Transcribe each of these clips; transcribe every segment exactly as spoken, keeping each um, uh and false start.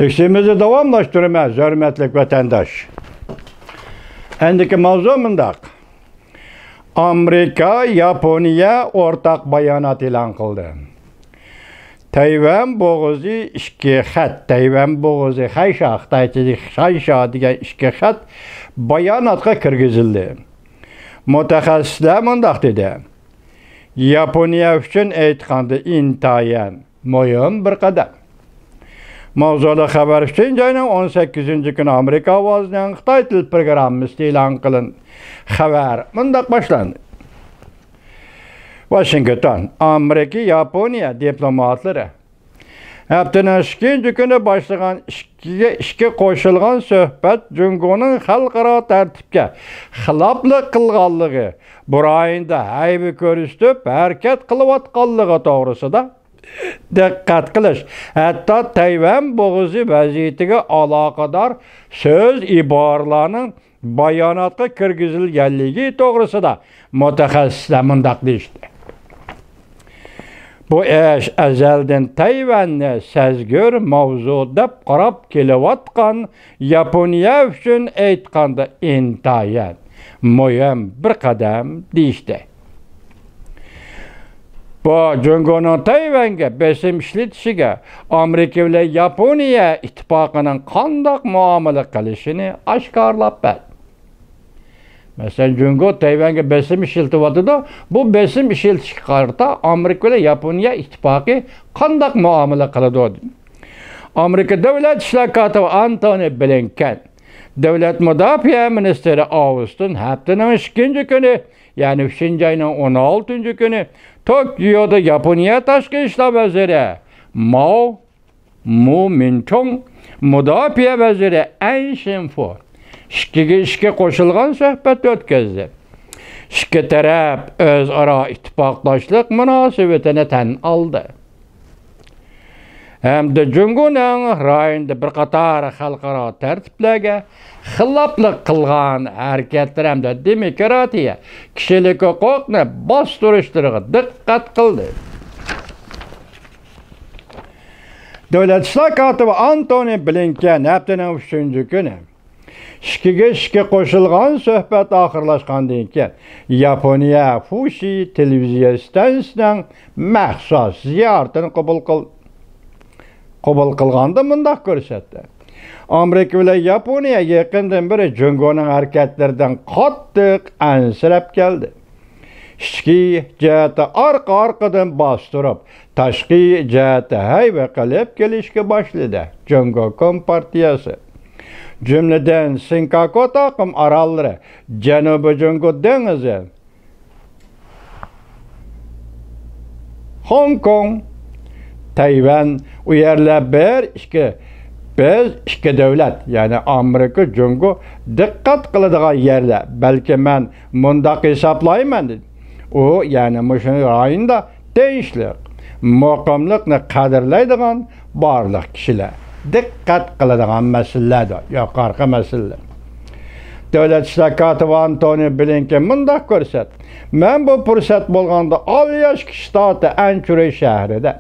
ئىشىمىزنى داۋاملاشتۇرىمىز، ھۆرمەتلىك ۋەتەنداش. ئەندىكى ماۋزۇ مۇنداق. ئامېرىكا، ياپونىيە ئورتاق بايانات ئېلان قىلدى. تەيۋەن بوغۇزى ئىككى خەت، تەيۋەن بوغۇزى خەيشا، خىتايچىدىكى شايشا دېگەن ئىككى خەت باياناتقا كىرگۈزۈلدى. مۇتەخەسسىسلەر مۇنداق دېدى: ياپونىيە ئۈچۈن ئېيتقاندا ئىنتايىن مۇھىم بىر قەدەم. ماۋزۇلۇق خەۋەر ئۈچىنچى ئاينىڭ ئون سەككىزىنچى كۈنى ئامېرىكا ئاۋازىنىڭ خىتاي تىل پروگراممىسىدا ئېلان قىلىندى. خەۋەر مۇنداق باشلاندى. ۋاشىنگتون، ئامېرىكا، ياپونىيە دىپلوماتلىرى ھەپتىنىڭ ئىككىنچى كۈنى باشلىغان ئىككىگە ئىككى قوشۇلغان سۆھبەت جۇڭگونىڭ خەلقئارا تەرتىپكە خىلاپلىق قىلغانلىقى، بۇ رايوندا ھەيۋە كۆرسىتىپ ھەرىكەت قىلىۋاتقانلىقى توغرىسىدا دىققەت قىلىش، ھەتتا تەيۋەن بوغۇزى ۋەزىيىتىگە ئالاقىدار سۆز ئىبارىلەرنىڭ باياناتقا كىرگۈزۈلگەنلىكى توغرىسىدا مۇتەخەسسىسلەر مۇنداق دېيىشتى: بۇ ئىش ئەزەلدىن تەيۋەننى سەزگۈر ماۋزۇ دەپ قاراپ كېلىۋاتقان ياپونىيە ئۈچۈن ئېيتقاندا ئىنتايىن مۇھىم بىر قەدەم دېيىشتى. بۇ جۇڭگونىڭ تەيۋەنگە بېسىم ئىشلىتىشىگە ئامېرىكا بىلەن ياپونىيە ئىتتىپاقىنىڭ قانداق مۇئامىلە قىلىشىنى ئاشكارىلاپ بەردى. مەسىلەن، جۇڭگو تەيۋەنگە بېسىم ئىشلىتىۋاتىدۇ. بۇ بېسىم ئىشلىتىشكە قارىتا ئامېرىكا بىلەن ياپونىيە ئىتتىپاقى قانداق مۇئامىلە قىلىدۇ؟ ئامېرىكا دۆلەت ئىشلار كاتىپى ئانتونى بلىنكېن، دۆلەت مۇداپىئە مىنىستىرى ئاۋۇستىن ھەپتىنىڭ ئىككىنچى كۈنى، يەنى ئۈچىنچى ئاينىڭ ئون ئالتىنچى كۈنى توكيودا ياپونىيە تاشقى ئىشلار ۋەزىرى ماۋ مۇ مىنچۇڭ، مۇداپىئە ۋەزىرى ئەن شىنفۇ ئىككىگە ئىككى قوشۇلغان سۆھبەت ئۆتكۈزدى. ئىككى تەرەپ ئۆزئارا ئىتتىپاقداشلىق مۇناسىۋىتىنى تەن ئالدى ھەمدە جۇڭگونىڭ رايوندا بىر قاتار خەلقئارا تەرتىپلەرگە خىلاپلىق قىلغان ھەرىكەتلىرى ھەمدە دېموكراتىيە، كىشىلىك ھوقۇقنى باستۇرۇشلىرىغا دىققەت قىلدى. دۆلەت ئىشلار كاتىپى ئانتونى بلىنكېن ھەپتىنىڭ ئۈچىنچى كۈنى ئىككىگە ئىككى قوشۇلغان سۆھبەت ئاخىرلاشقاندىن كېيىن، ياپونىيە فۇشى تېلېۋىزىيە ئىستانسىسىنىڭ مەخسۇس زىيارىتىنى قوبۇل قىل-، قوبۇل قىلغاندا مۇنداق كۆرسەتتى: ئامېرىكا بىلەن ياپونىيە يېقىندىن بېرى جۇڭگونىڭ ھەرىكەتلىرىدىن قاتتىق ئەنسىرەپ كەلدى. ئىچكى جەھەتتە ئارقا-ئارقىدىن باستۇرۇپ، تاشقى جەھەتتە ھەيۋە قىلىپ كېلىشكە باشلىدى. جۇڭگو كومپارتىيەسى، جۈملىدىن سېنكاكۇ تاقىم ئاراللىرى، جەنۇبىي جۇڭگو دېڭىزى، خوڭكوڭ، تەيۋەن، ئۇ يەرلەر بىر، ئىككى، بىز ئىككى دۆلەت، يەنى ئامېرىكا، جۇڭگو دىققەت قىلىدىغان يەرلەر. بەلكى مەن مۇنداق ھېسابلايمەن، دېدى. ئۇ يەنى مۇشۇ رايوندا تىنچلىق، مۇقىملىقنى قەدىرلەيدىغان بارلىق كىشىلەر، دىققەت قىلىدىغان مەسىلىلەردۇر، يۇقىرىقى مەسىلىلەر. دۆلەت ئىشلار كاتىپى ئانتونى بلىنكېن مۇنداق كۆرسەتتى: مەن بۇ پۇرسەت بولغاندا ئالياسكا شتاتى ئەنچۈرۈي شەھىرىدە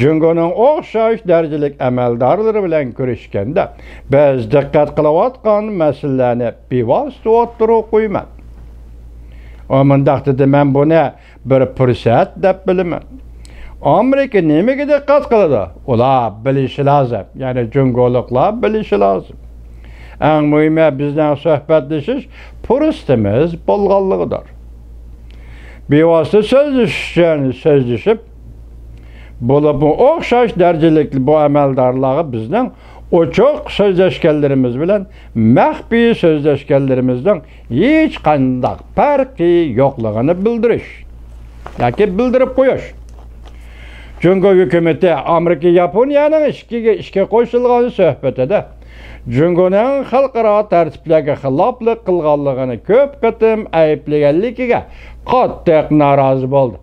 جۇڭگونىڭ ئوخشاش دەرىجىلىك ئەمەلدارلىرى بىلەن كۆرۈشكەندە، بىز دىققەت قىلىۋاتقان مەسىلىلەرنى بىۋاسىتە ئوتتۇرىغا قويىمەن. ئۇ مۇنداق دېدى: مەن بۇنى بىر پۇرسەت دەپ بىلىمەن. ئامېرىكا نېمىگە دىققەت قىلىدۇ؟ ئۇلار بىلىشى لازىم، يەنى جۇڭگولۇقلار بىلىشى لازىم. ئەڭ مۇھىمى، بىزنىڭ سۆھبەتلىشىش پۇرسىتىمىز بولغانلىقىدۇر. بىۋاسىتە سۆزلىشىش ئۈچۈن سۆزلىشىپ، بولۇپمۇ ئوخشاش دەرىجىلىك بۇ ئەمەلدارلارغا بىزنىڭ ئوچۇق سۆزلەشكەنلىرىمىز بىلەن مەخپىي سۆزلەشكەنلىرىمىزنىڭ ھېچقانداق پەرقى يوقلۇقىنى بىلدۈرۈش ياكى بىلدۈرۈپ قويۇش. جۇڭگو ھۆكۈمىتى ئامېرىكا ياپونىيەنىڭ ئىككىگە ئىككى قوشۇلغان سۆھبىتىدە جۇڭگونىڭ خەلقئارا تەرتىپلەرگە خىلاپلىق قىلغانلىقىنى كۆپ قېتىم ئەيىبلىگەنلىكىگە قاتتىق نارازى بولدى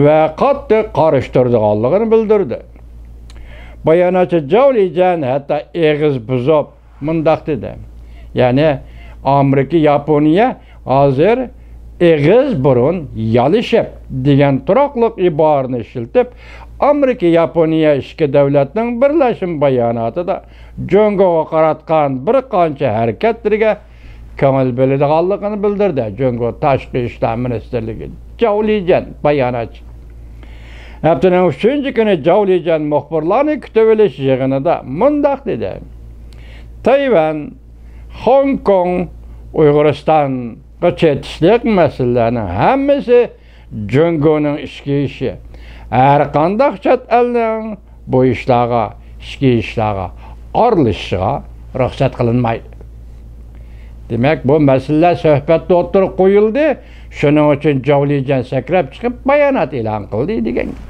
ۋە قاتتىق قارشى تۇرىدىغانلىقىنى بىلدۈردى. باياناتچى جاۋ لىجيەن ھەتتا ئېغىز بۇزۇپ، مۇنداق دېدى. يەنى ئامېرىكا، ياپونىيە ھازىر ئېغىز بۇرۇن يالىشىپ دېگەن تۇراقلىق ئىبارىنى ئىشلىتىپ، ئامېرىكا ياپونىيە ئىككى دۆلەتنىڭ بىرلەشمە باياناتىدا جۇڭگوغا قاراتقان بىر قانچە ھەرىكەتلىرىگە كۆڭۈل بۆلىدىغانلىقىنى بىلدۈردى. جۇڭگو تاشقى ئىشلار مىنىستىرلىكى جاۋ لىجيەن باياناتچى ھەپتىنىڭ ئۈچىنچى كۈنى جاۋ لىجيەن مۇخبىرلارنى كۈتۈۋېلىش يىغىنىدا مۇنداق دېدى: تەيۋەن، خوڭكوڭ، ئۇيغۇرىستانغا چېتىشلىق مەسىلىلەرنىڭ ھەممىسى جۇڭگونىڭ ئىچكى ئىشى. ھەر قانداق چەت ئەلنىڭ بۇ ئىشلارغا، ئىچكى ئىشلارغا ئارىلىشىشىغا رۇخسەت قىلىنمايدۇ. دېمەك، بۇ مەسىلىلەر سۆھبەتتە ئوتتۇرىغا قويۇلدى. شۇنىڭ ئۈچۈن جاۋ لىجيەن سەكرەپ چىقىپ بايانات ئېلان قىلدى دېگەن گەپ.